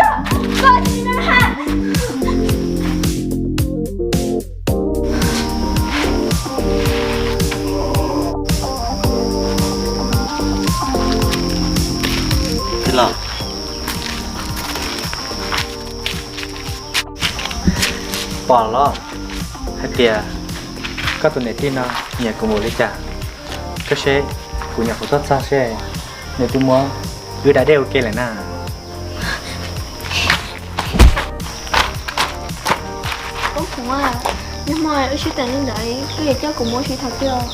rog, koj tsis na ha. Tij laug, pom los hais tias koj tus niam tij no nyiam kuv mus li cas? Koj seb, kuv nyuam qhuav tuaj txog seb nws twb muab wb da dej ua ke lawm na. Koob Hmoov, nag hmo wb sib tham li ntawd koj yuav coj kuv mus ua si tham kiag.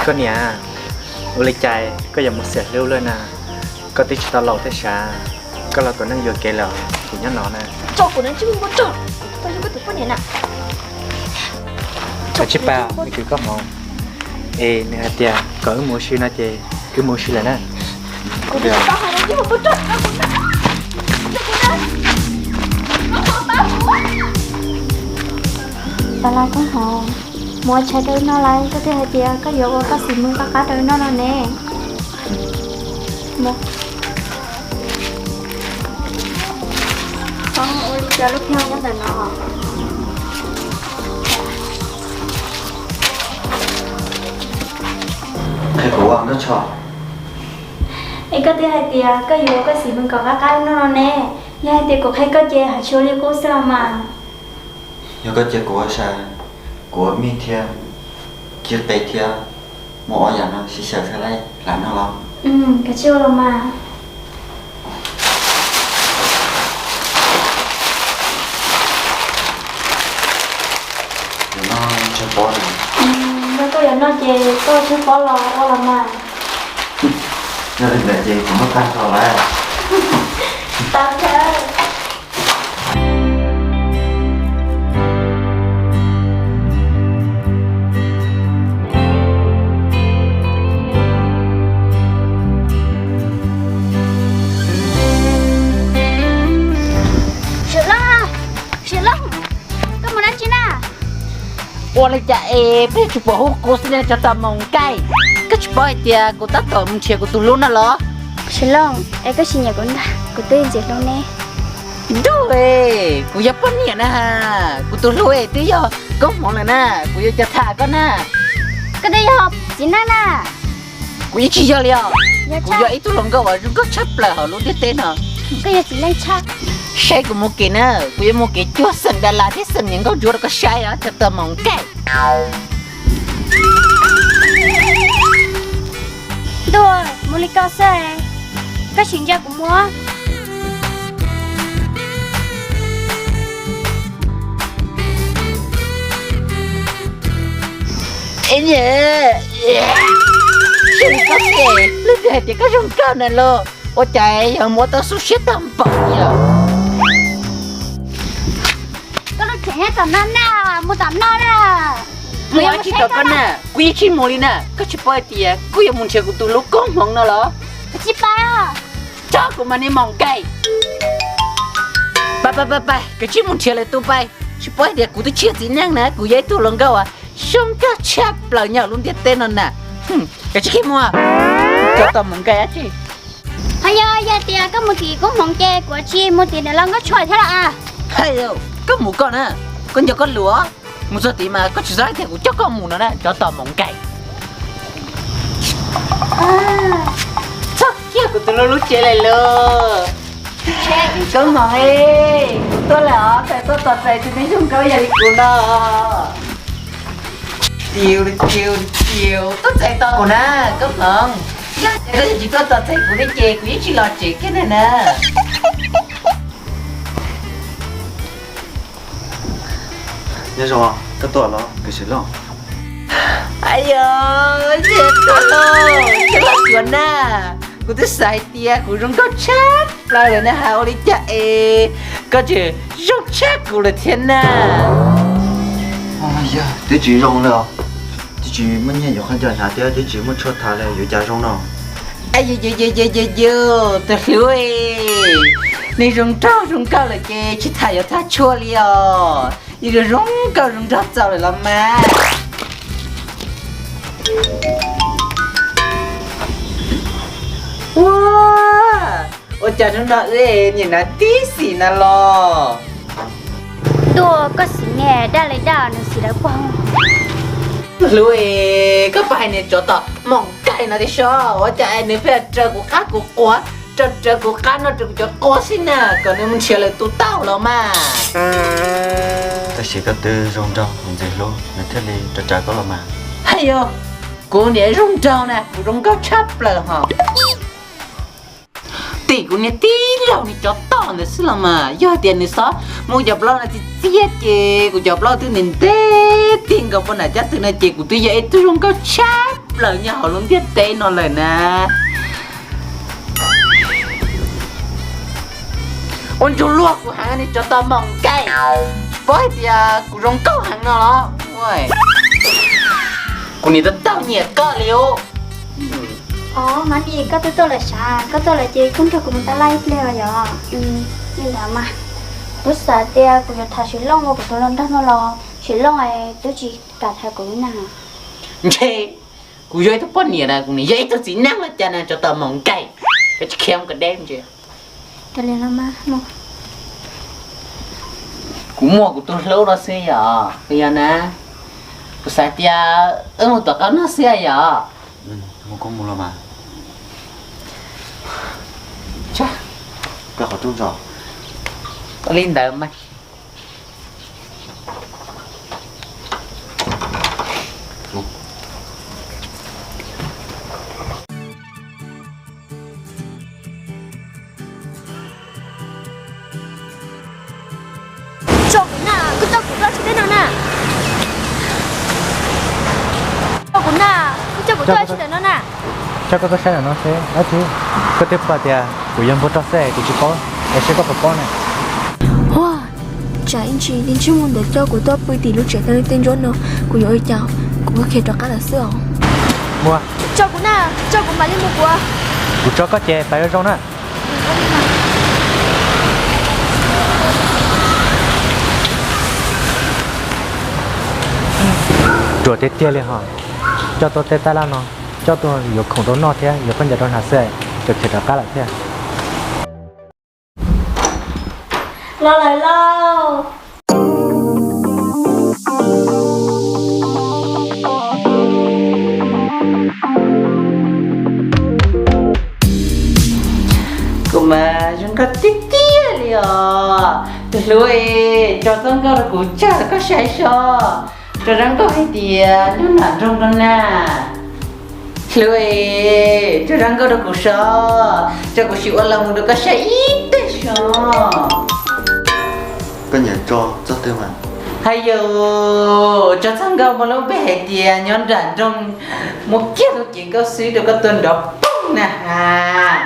Koj niam, ua li cas koj yuav mus xiam hlub lawm na? Koj twb tsis tau laus thiab sav, koj los tuav neeg yuam kev lawm, kuv nyob no na. Tso kuv na, tsis muaj rog, koj yog koj tus poj niam na. Koj tsis paub nws kwv Koob Hmoov es nws hais tias kom wb mus ua si no ces wb mus ua si lawm na. Kuv tsis tau hais no, tsis muaj rog, tso kuv na. Ua li Koob Hmoov, mus ua tshais rau wb noj lauj, koj twb hais tias koj yuav ua koj xim mws qab qab rau wb noj no ne. Ua li cas lub phiab nyob ntawm no? Qhia kuv ua noj tsho. Es koj twb hais tias koj yuav ua koj xim mws kom qab qab noj no ne. Yog hais tias kuv qhia koj ces hais tsis ua li qub xwb los mas. Yog koj cia kuv ua sai, kuv ua mij thiab, cib qe thiab, muaj ob yam no sib xyaw xwb lauj, lam noj los? Kav tsij ua los mas. Yuav noj tshaib pob na. Yog koj yuav noj ces koj tshaib pob los ua los mas. Yog li ntawd ces kuv noj tag tso lawm. Tau kawg. Sim Looj, Sim Looj, koj mus dab tsi na? Ua li cas es peb tsis pom hu kuv xwb ne, cov tos moos nkaij? Koj tsis paub hais tias kuv tab tom mus nrhiav kuv tus hlub no los? Sim Looj, es koj tsis nyiam kuv ntag, kuv twb ntxim hlub neb. Ntuj, kuv yog poj niam na, kuv tus hlub es twb yog Koob Hmoov lawm na, kuv yuav ua cas tham koj na. Koj twb yog txiv neej na. Kuv yeej tsis yog li os. Kuv yog ib tug hluas nkauj uas zoo nkauj tshaj plaws hauv lub ntiaj teb no. Koj yog txiv neej tshaj. Saib kuv mus kev na, kuv yuav mus kev cuag xeem Das Las thiab xeem niam nkauj ntsuab rau koj saib os, cov tos moos nkaij. Ntuj, mus li koj xwb, koj tsis ntsia kuv mus. Ej, koj tias leej twg hais tias koj zoo nkauj na los? Ua cas yog muab tau xub siab tag npaum li os? Koj lub tsev nyob tom no na, mus tom no na. Kuv yuav ua tsis tau koj na, kuv yeej tsis mus li na. Koj tsis paub hais tias kuv yuav mus nrhiav kuv tus hlub Koob Hmoov no los? Koj tsis pais os. Tso kuv mas niag moos nkaij. Pais pais pais pais, koj tsis mus nrhiav lwm tus pais. Tsis paub hais tias kuv twb tsis yog txiv neej na, kuv yog ib tug hluas nkauj uas zoo nkauj tshaj plaws nyob lub ntiaj teb no na. Koj tsis khi mus, cov tos moos nkaij dab tsi. Ho yog, yog tias koj mus tim Koob Hmoov ces kuv tsis mus tim niam laus Nkauj Tshuaj thiab los? Hais, koj mus koj na, koj nco koj lus. Mus txog tid mas koj tsis xav hais tias kuv coj koj mus no na, cov tos moos nkaij. Txog kiag kuv tus hlub lub tsev lawm lauj. Koob Hmoov, kuv tuaj lawm os, koj tuaj tos txais tus neeg zoo nkauj yog li kuv no. Tiw tiw tiw, tuaj txais tos kuv na, Koob Hmoov. Yog tias koj tsis tuaj tos txais kuv ne ces kuv yeej tsis los tsev kiag na na. Nyob zoo, koj tuaj los koj Sim Looj? Ai yog, Sim Looj, Sim Looj cuav na. Kuv twb xav hais tias kuv zoo nkauj tshaj plaws lawm na, has ua li cas es koj tseem zoo tshaj kuv lawm thiab na. Yog twb tsis zoo li os, twb tsis muaj nyiaj yuav qhov ncauj hnav thiab twb tsis muaj tshuaj thav li yuav cas zoo no. Yus, tus hlub, nws zoo nraug zoo nkauj lawm ces tsis tham yuav tham tshuaj li os. Yeej zoo zoo nkauj zoo nraug txaus lawm los mas. Ua, ua cas hnub no wb niam hnav tib xim na los? Tuaj koj xim niag dab li dab nws xim lawv pog. Hlub, koj pab hais niag tsov tom moom kaim no tiag sov, ua cas nws pheej raws kuv qab kuv quav, raws raws kuv qab no raws kuv cov quav xwb na, kom nws mus nrhiav lawv tus tau los mas. Tab sis koj twb zoo nraug ntxim hlub nws thiaj li raws raws koj los mas. Hais yog, kuv niam zoo nraug na, kuv zoo nkauj tshaj plaws hos. Tim kuv niag tij laug niag tsov tom ntawd xwb los mas, yog tias nws xob muab cov plaub no txiav txiav ces kuv cov plaub twb ntev ntev tig nkaus poj niam caj tw no ces kuv twb yog ib tug zoo nkauj tshaj plaws nyob hauv lub ntiaj teb no lawm na. Ua ntsuag luag kuv heev niag tsov tom moom kaim, tsis paub hais tias kuv zoo nkauj heev no los? Kuv niam tau taug nyiam koj li os. Os, Mab Lis, koj twb tuaj lawm sav, koj tuaj lawm ces koj nrog kuv mus tab laj ib pliag os yom. Li ntawd mas, kuv xav tias kuv yuav tham Sim Looj ua kuv tus hluas nraug no los Sim Looj twb tsis kam tham kuv li na. Ntshe kuv yog ib tug poj niam na, kuv niam yog ib tug txiv neej los cas na, tsov tom moom kaim, koj tsis khiav mus koj deb ntsia. Kuv muaj kuv tus hlub no xwb yom, puas yog na? Kuv xav tias wb mus tom qab no xwb yom. Mus kuj mus los mas. Li ntawd mas. Tso kuv na, koj coj kuv tuaj tsis tau no na. Tso kuv na, koj coj kuv tuaj tsis tau no na. Coj koj tuaj saib ntawm no seb dab tsi. Koj twb pom tias kuv yog npua rog xwb kuv tsis paub, es seb koj puas paub na. Ua, tsam ib ntsis ib ntsej muag ntawd coj kuv tuaj pw tim lub tsev tau li tej ntsuab no, kuv yuav ua cas, kuv khiav rov qab lawm xwb os. Muaj. Tso kuv na, tso kuv mam li mus kuv. Kuv tso koj ces pab zoo zoo na. Ruam tiag tiag li hos, coj tuaj tej tab laj no, coj tuaj yuav khoom rau noj thiab yuav khaub ncaws rau hnav xwb, tseem khiav rov qab lawm thiab. Los lawm lauj. Kuv mas zoo nkauj tiag tiag li os. Tus hlub, tso txoj nkauj rau kuv tsawg koj saib seb. Tso zoo nkauj hais tias nyob nram nroog rau na. Hlub, tso zoo nkauj rau kuv seb, tso kuv sim ua los mus rau koj saib ib teg seb. Koj nyiam tso txoj twg mas? Hais yus, tso txoj nkauj muaj lub npe hais tias nyob nram nroog, muaj kiag lub cev nkauj xwb rau koj tua nrov poog na has.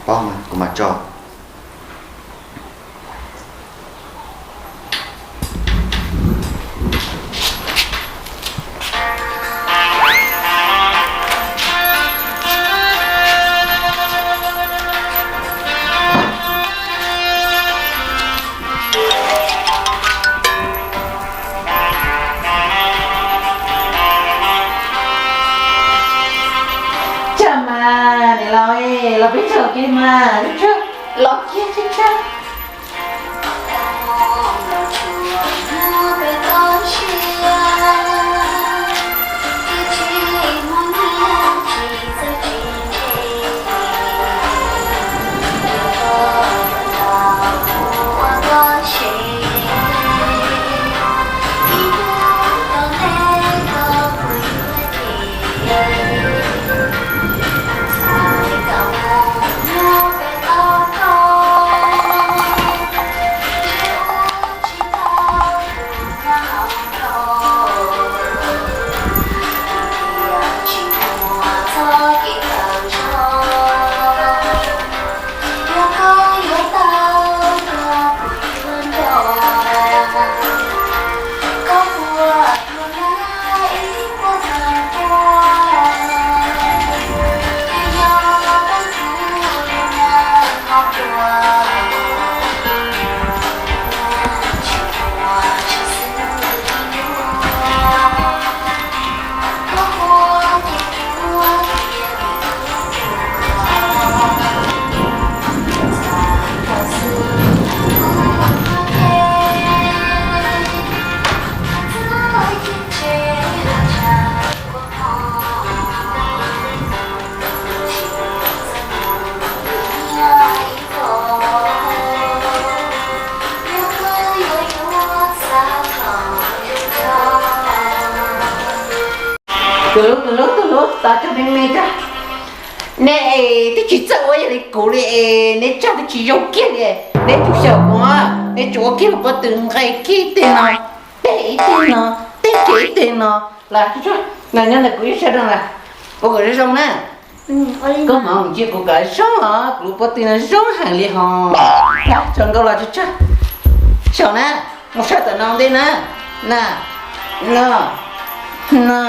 Paub mas kuv mam tso. Tsaug mas niam laus, los peb tsaug kiag mas, los kiag tsaug tsaug. Tus hlub, tus hlub, tus hlub, tos tug me me tag. Neb es twb tsis txawj ua yog li kuv li es neb tsag twb tsis zoo kiag li. Neb tsum xyaum kuv, neb tsum ua kiag lub pob tw nqes kiag ib teg no, teg ib teg no, teg kiag ib teg no. Los nyob ntawm kuv ib sab zoo lawm, ua kom zoo zoo na. Koj hmoov cia kuv kom zoo os, kuv lub pob tw no zoo heev li hos. Tsaws nkauj los tsag tsag. Xyaum na, mus sab tom no ntej na. Na, no, no,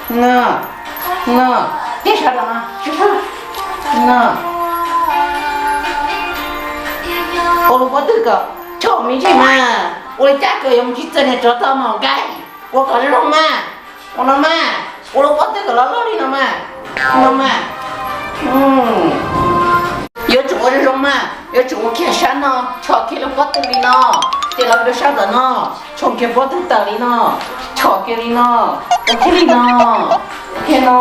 no, no. Tib sab tom no, no. Ua lub pob tw kom chom me ntsis mas, ua li cas koj yuav mus tsis txawj niag tsov tog mom nkaij. Ua kom zoo zoo mas, ua no mas, ua lub pob tw kom loj loj li no mas, no mas. Yuav tsum ua zoo zoo mas, yuav tsum ua kiag sab no, chom kiag lub pob tw li no, ces los rau sab tom no, chom kiag pob tw tawm li no, chom kiag li no, ua kiag li no, ua kiag no.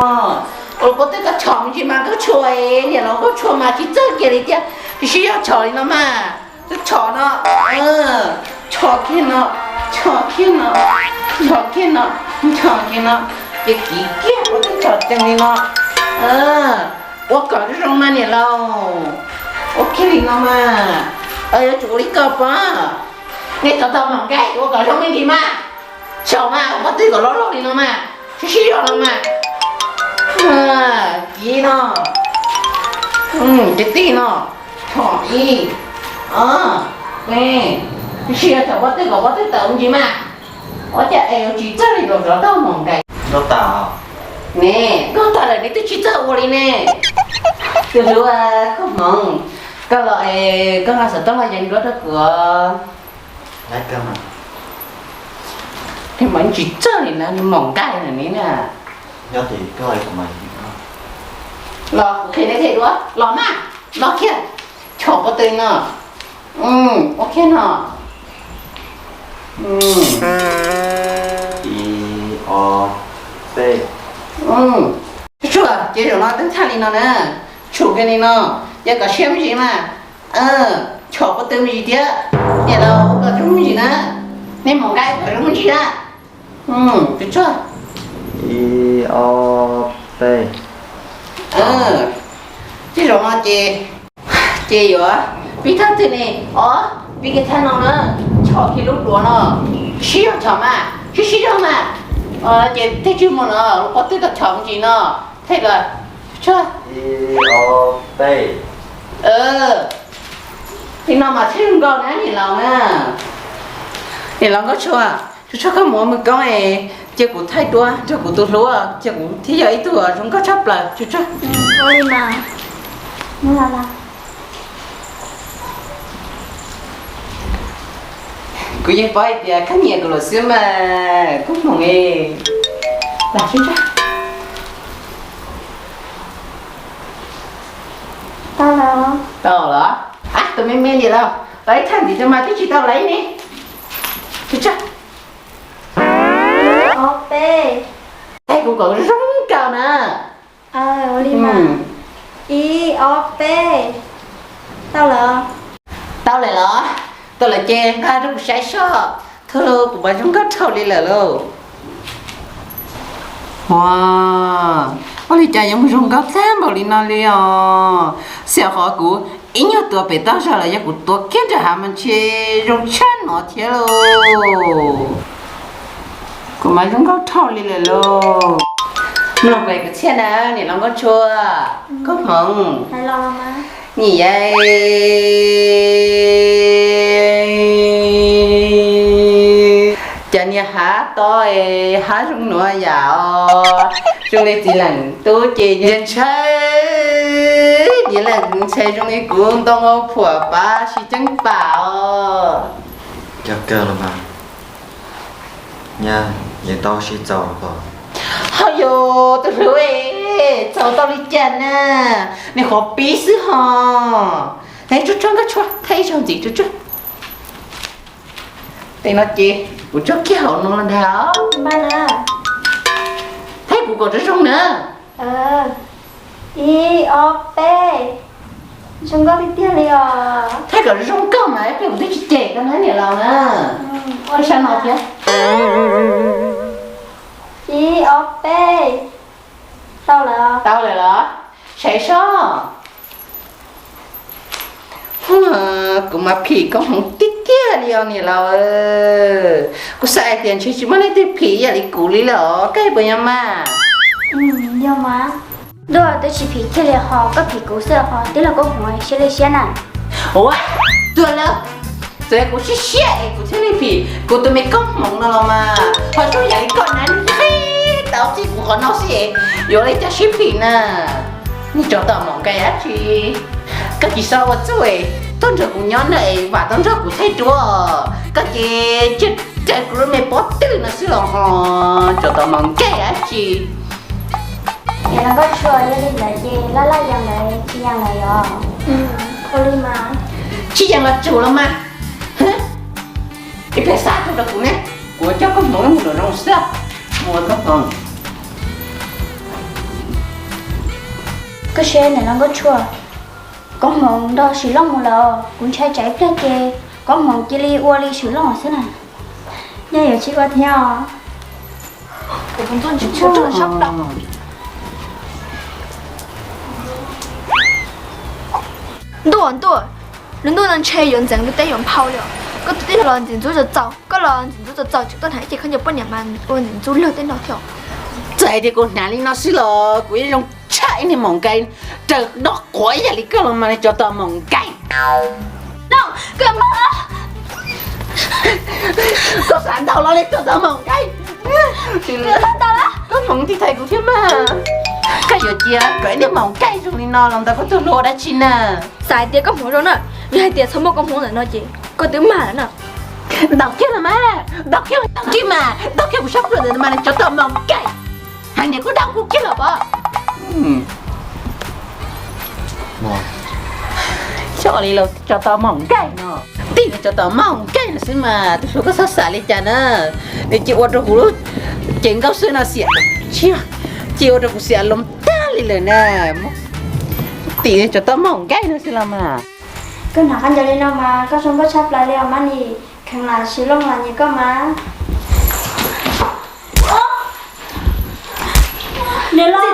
Ua lub pob tw kom chom me ntsis mas Nkauj Tshua, niam laus Nkauj Tshua mas tsis txawj kiag li thiab, tsis sib zog chom li no mas. Chom no, chom kiag no, chom kiag no, chom kiag no, chom kiag no, ces kiv kiag ua tej chom cees li no. Ua kom zoo zoo mas niam laus, ua kiag li no mas. Yuav tsum ua li koj pom, nej tau tau mam nkaij ua kom zoo me ntsis mas. Xyaum mas, ua pob tw kom loj loj li no mas, sib sib zog no mas. Kiv no, ces tij no, chom ib, o, peb, sib sib zog xyaum pob tw kom pob tw tawm me ntsis mas. Ua cas es yuav tsis txawj li los rov tau mom nkaij. Ne, nkauj tag lawm neb twb tsis txawj ua li ne. Tus hlub, koj hmoov, koj los es koj nqa xov tooj los yees duab rau kuv. Tsis txawj li na, mom nkaij na ne na. Los kuv qhia neb them dua, los mas, los kiag, chom pob tw no, ua kiag no. Ib, ob, peb. Tsuag, ces zaum no twb txhaj li no na, tshum kiag li no, ces kom siab me ntsis mas. Chom pob tw me ntsis thiab, niam laus ua kom zoo me ntsis na, nej mom nkaij ua kom zoo me ntsis na. Tsuag, ib, ob, peb. Tej zaum no ces, ces yuav pib thaj twg ne? Os, pib kiag thaj no na, chom kiag lub duav no, sib zog chom mas, sib sib zog mas. Ces tej tswg mus no, lub pob tw tau chom me ntsis no, thej los, Tsuag. Li no mas thiaj zoo nkauj na niam laus na. Niam laus Nkauj Tshua, Tsuag Tsuag koj mus ua mws koob es cia kuv thaij duab nrog kuv tus hlub, cia kuv thiaj yog ib tug zoo nkauj tshaj plaws Tsuag Tsuag. Kuv yeej paub hais tias koj nyiam kuv lawm xwb mas, koj hmoov. Tau los? Ab, tus me me niam laus, los ib thaj ntxiv rau mas twb tsis tau laiv ne. Tsuag Tsuag. Ib, ob, peb. Thaij kuv kom zoo nkauj na. Ua li mas. Ib, ob, peb. Tau lawm. Tau lawm los? Tau lawm ces nqa rau kuv saib soj. Thaum kuv mas zoo nkauj dhau li lawm lauj. Ua, ua li cas yuav mus zoo nkauj tag npaum li no li os? Xyov qhov kuv ib nyuag tuav pem toj zog los yog kuv tuav kiag nram hav mas ntshe zoo tshaj no thiab lauj. Kuv mas zoo nkauj dhau li lawm lauj. Mloog kuv txhiaj na, niam laus Nkauj Tshua, koj hmoov. Nyiam yai. Cas niag hav to, hav zoo nuav yam os. Zoo li txiv leem tub ces ntshaw, ntshaw, niag Ntshe zoo li kuv ntoo ua phuam pab sib ceeb pam os. Yog kawg los mas, nyaj yeej tau sib txaus los pom. Ho yog tus hlub, txaus tau li cas na, nws qhuav pib xwb ho. Thaij tsuag tsuag nkauj tshuaj, thaij ib zaug ntxiv tsuag tsuag. Tej no ces kuv tso kiag hauv no los ntag. Thaij kuv kom zoo zoo na. Ib ob peb. Zoo nkauj tiag tiag li os. Thaij kom zoo zoo nkauj mas ib pliag kuv twb tsis cem koj na niam laus na. Ua sab no thiab. Ib ob peb. Tau lawm. Tau lawm los? Saib seb. Kuv mas phim koob hmoov tiag tiag li os niam laus. Kuv xav hais tias ntshe tsis muaj leej twg phim ib yam li kuv li lawm os, koj puas yog mas? Yog mas. Ntuj, twb tsis phim kiag li ho, koj phim kuv xwb ho, tij laug koob hmoov siab li siab na. Ua, tuag lawm. Txawm kuv siab siab es kuv thiaj li phim kuv tus me koob hmoov no los mas, ho zoo yam li koj na, nws tau txij kuv qhov no xwb es yuav li cas sib phim na. Niag tsov tom moom nkaij dab tsi, koj tsis txhob ua txuj es tuaj nrog kuv nyob na es vam tau nrog kuv thaij duab. Koj ces cia raws kuv lub me pob twg no xwb los ho, tsov tom moom nkaij dab tsi. Niam laus Nkauj Tshuaj, yog li ntawd ces laj laj yam ntawd tsis yeem lawm yom? Ua li mas. Tsis yeem los tsum los mas. Ib pliag xa tuaj rau kuv ne, kuv coj koj hmoov mus nram zoov xwb. Mus ua koj hmoov. Koj saib niam laus Nkauj Tshuaj, koob hmoov nrog Swm Looj mus lawm, kuv ntshai tsam ib pliag ces koob hmoov cia li ua li Swm Looj xwb na. Nyaj yuav tsis ua thiab os. Ntuj, ntuj, lub ntuj no ntshe yuav ntxeev lub teb yuav nphau li os. Koj tus tij laug los ntxim ntxub txaus txaus, koj los ntxim ntxub txaus txaus, tseem tuaj hnav ib ce khaub ncaws poj niam mas ua ntxim ntxub luag tej no thiab. Txawm hais tias kuv hnav li no xwb los kuv yeej zoo tshaj ib niag moom nkaij raws no quav ib yam li koj los mas, niag tsov tom moom nkaij. Koj xav ntau los li tsov tom moom nkaij. Koj hmoov tij thaiv kuv thiab mas. Koj yuav cia kom ib niag moom nkaij zoo li no los ntawm koj tus hlub ua dab tsi na? Xav hais tias koj hmoov zoo na, yog hais tias txhob muaj koob hmoov ntawm no ces koj twb mag lawm na. Ntaus kiag los mas, ntaus kiag, ntaus kiag mas, ntaus kiag kuv sab plhu ntawm no mas, niag tsov tom moom nkaij. Hais tias kuv ntaus kuv kiag los pom. Xyov li los tsov tom moom nkaij no, tij niag tsov tom moom nkaij no xwb mas, tus hlub koj txhob xav li cas na. Nws cia ua rau kuv lub cev nkauj xwb no xiam, cia ua rau kuv xiam loo tag li lawm na. Tij niag tsov tom moom nkaij no xwb los mas. Koj hnav khaub ncaws li no mas koj zoo nkauj tshaj plaws li os, mas nim kheev lam Swm Looj los nyiam koj mas. Niam laus,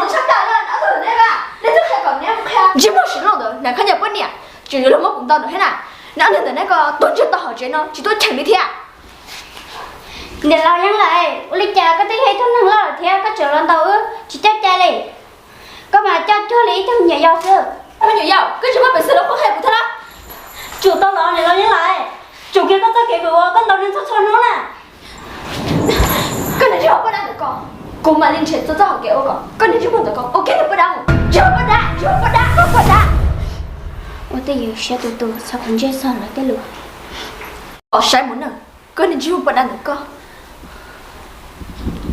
ntsej muag Swm Looj ntawd hnav khaub ncaws poj niam, tseem yuav luag muab kuv ntaus ntawm thiab na. Neb ob leeg ntawm neb ko tuag ntsiag to hauv tsev no tsis tuaj cheem li thiab. Niam laus Yeej Lais, ua li cas koj twb yog ib tug neeg loj lawm thiab koj tseem los ntaus wb tsis coj cai li? Koj mas coj cuag li ib tug me nyuam yaus xwb. Me nyuam yaus, koj tsis muaj peev xwm los qhuab qhia kuv thiab los? Tsum tau los niam laus Yeej Lais, tsum kiag koj txoj kev mus ua koj ntaus neeg txhua txhua hnub na. Koj niag ntsej muag poj dab ntawm koj, kuv mam li nrhiav txog txoj hau kev ua kom koj niag ntsej muag ntawm koj ua kiag niag poj dab mus. Ntsej muag poj dab, ntsej muag poj dab, koj poj dab. Ua tej yus siab tus tus txhob pub ntsej txog lawv tej lus. Pom saib mus na, koj niag ntsej muag poj dab ntawm koj.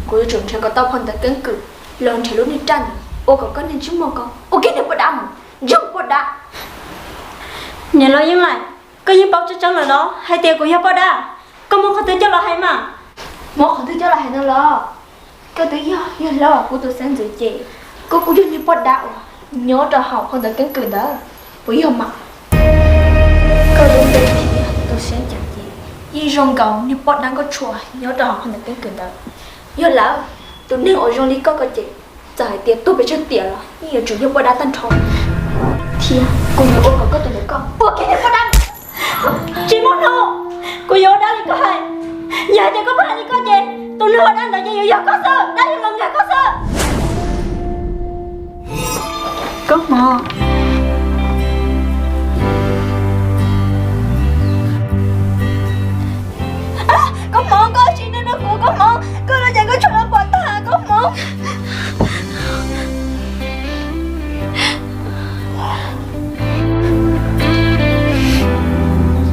Kuv yuav tsum nrhiav kom tau phau ntawv keeb kwm los nrhiav lub niag raj ntawd ua kom koj niag ntsej muag ko ua kiag niag poj dab mus. Ntsej muag poj dab. Niam laus Yeej Lais, koj yeej paub tseeb tseeb lawm los hais tias kuv yog poj dab, koj muab qhov twg coj los hais mas? Muab qhov twg coj los hais no los? Koj twb yog yawg hlob kuv tus xeeb ntxwv ces koj kuj yog niag poj dab uas nyob rau hauv phau ntawv keeb kwm ntawd, puas yog mas? Koj lub npe thiab tus xeeb ceem ces yeej zoo nkaus niag poj dab Nkauj Tshuaj nyob rau hauv phau ntawv keeb kwm ntawd. Yog lawm, tus neeg uas zoo li koj ko ces txawm hais tias tuag pes tsawg tiam los yeej yuav tsum yog poj dab tag nrho. Thiab kuv yuav ua kom koj tus ntawm koj ua kiag niag poj dab. Tsis muaj hnub kuv yuav ua dab li koj hais. Yog hais tias koj pheej hais li koj ces tus neeg ua dab ntawd ces yuav yog koj xwb, dab yuav los nkag koj xwb. Koob Hmoov. Koob Hmoov, koj tsis nug nug kuv, Koob Hmoov, koj los ces koj tshuav los pom tag, Koob Hmoov.